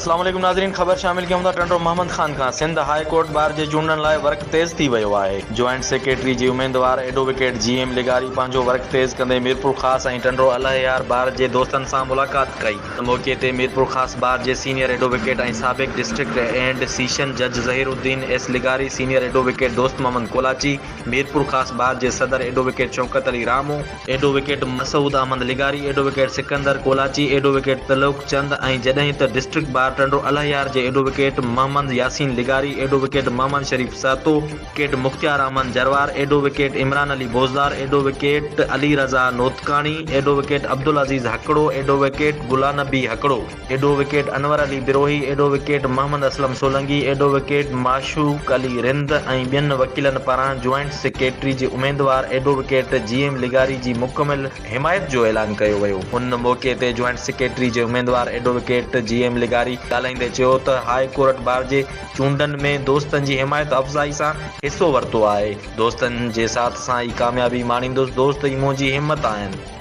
اسلام عليڪم ناظرين خبر شامل ڪيون ٿا ٽنڊو محمد خان کان سنڌ هاء ڪورٽ بار جي چونڊن لاء ورڪ تيز ٿي ويو آهي جوائنٽ سيڪريٽري جي اميدوار ايڊووڪيٽ جي ايم لغاري پنهنجو ورڪ تيز ڪندي ميرپورخاص ۽ ٽنڊو الهيار بار جي دوستن سان ملاقات ڪئي. ان موقعي تي ميرپورخاص بار جي سينيئر ايڊووڪيٽ ۽ سابق ڊسٽرڪٽ اينڊ سيشن جج ظهير الدين ايس لغاري، سينيئر ايڊووڪيٽ دوست محمد ڪولاچي، ميرپورخاص بار جي صدر ايڊووڪيٽ شوڪت علي راهمون، ايڊووڪيٽ مسعود احمد لغاري، ايڊووڪيٽ سڪندر ڪولاچي، ايڊووڪيٽ تلوڪ چند ۽ جڏهن ته ڊسٽرڪٽ بار ٽنڊو الهيار جي ايڊووڪيٽ محمد ياسين لغاري، ايڊووڪيٽ محمد شريف Sahito, advocate Mukhtiar Ahmed Jarwar, advocate Imran Ali Bozdar, advocate Ali Raza Notkani, advocate Abdul Aziz Hakro, advocate Ghulam Nabi Hakro. Advocate Anwar Ali Brohi, advocate Muhammad Aslam Solangi, advocate Mashooq Ali Rind ۽ ٻين وڪيلن پاران joint secretary جي اميدوار advocate جي M لغاري جي مڪمل حمايت جو اعلان ڪيو ويو. ان موقعي تي جوائنٽ سيڪريٽري جي اميدوار ايڊووڪيٽ جي ايم لغاري ڳالهائيندي چيو ته هاء ڪورٽ بار جي چونڊن ۾ دوستن جي حمايت افزائي سان حصو ورتو آهي، دوستن جي ساٿ سان ئي ڪاميابي ماڻيندس، دوست ئي منهنجي همت آهن.